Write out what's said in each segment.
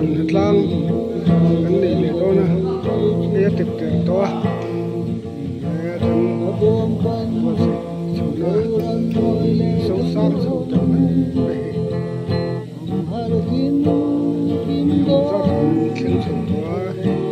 Kohhran hnatlang kan nei leh dawn a, hei a tep der tawh a, he kan buatsaih chhohna so sang chho tawh a ni mai hei. Zat kan thleng chho tawh a hei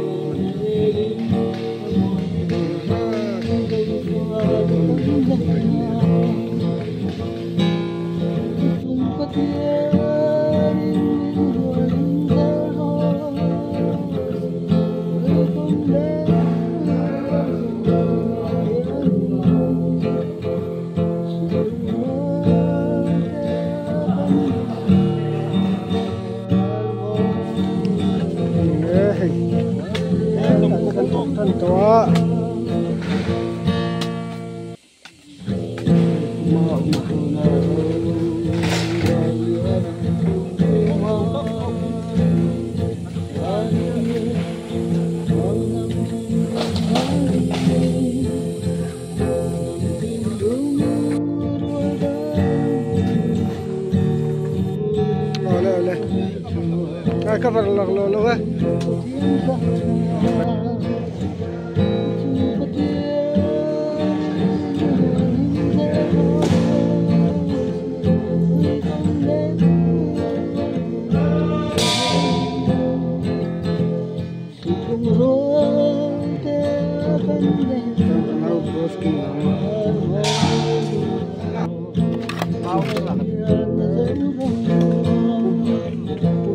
Kan tawh a. Cover lak lo lo e.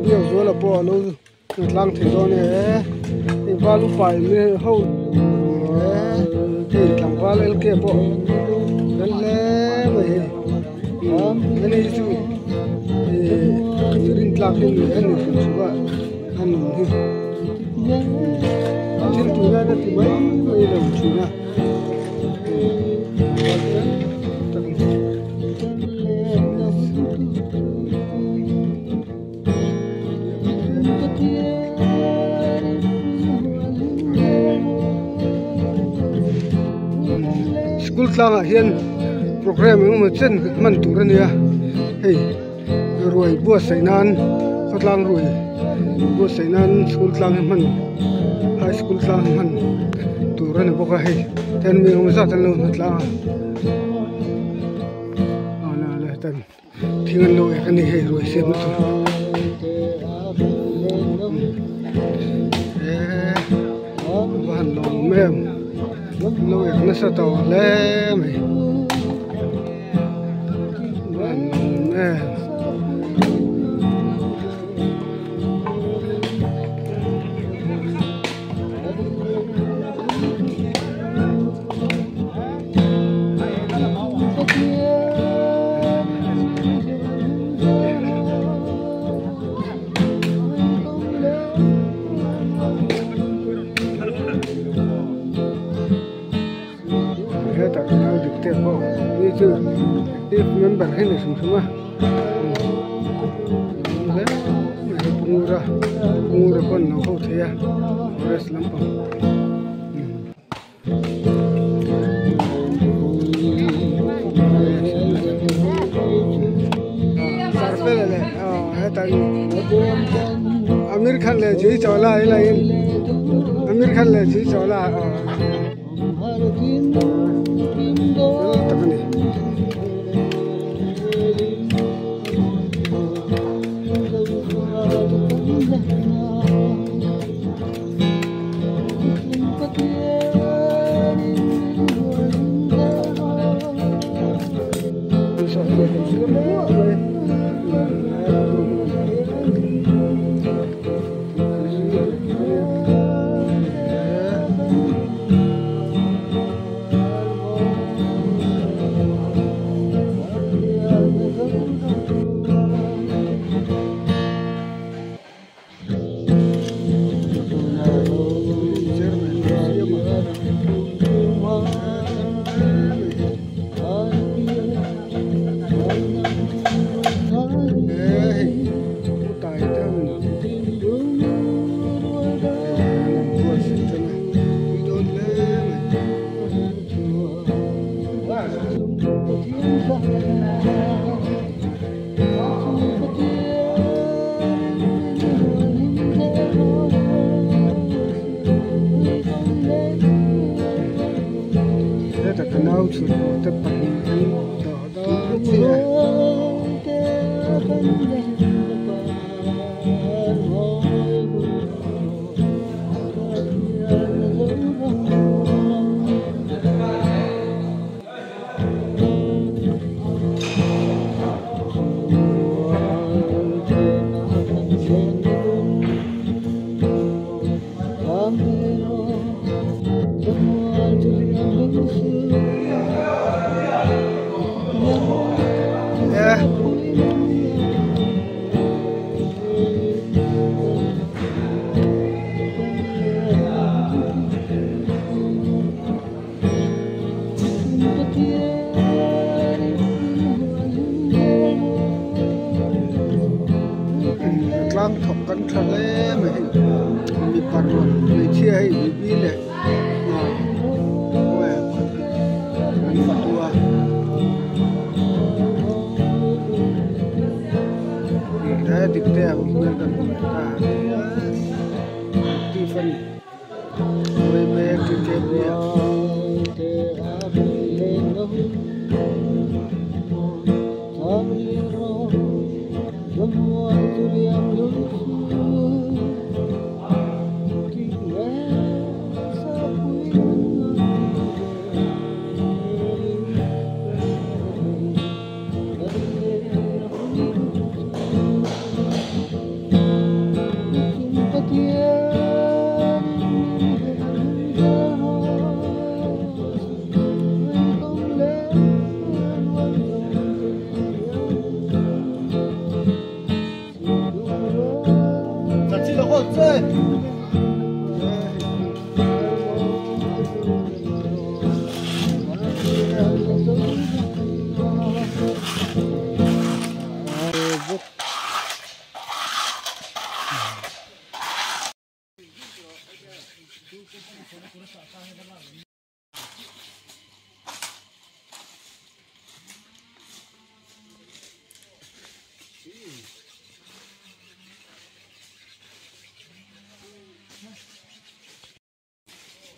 Biakzuala pawh a lo tlang thei dawn e hei val upa in mi ho hei tlangval LK pawh fel hle mai hei hemi hi chu ih rintlak hi a ni hrim hrim a a nun hi thil tih nan a ti mai mai lo thin a. School tlangah hian programme engemaw chen hman tur a nia hei ruai buatsaih nan khawtlang ruai buatsaih nan school tlang hi hman high school tlang hi hman tur a ni bawk a hei ten mi engemaw zat an lo hna tlang a a la tan. Thing an lo ek a ni hei ruai siam na tur eee va han lawm awm em an lo ek nasa tawh hle mai va han lawm awm em. Hetah nau dik te pawh ni chu active member hi ni hrim hrim a hle mai pungura pungura pawn lo ho thei a forest lampang. Amir Khan leh Juhi Chawla hi la in Amir Khan leh Juhi Chawla fel tak a ni. Tlang thawk kan tha hle mai hei mipa rawn hmeichhia hei bibi leh an fatu a. He dik te a awm hmel kan hmu leh ta active a ni yma kkb ah.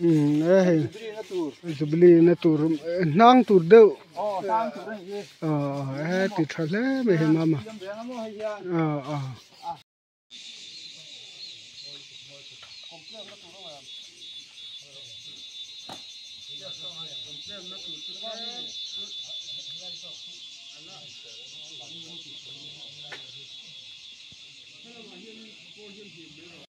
Umm e hei jubilee na tur hnang tur deuh aw he ti tha hle mai hei mama aw aw.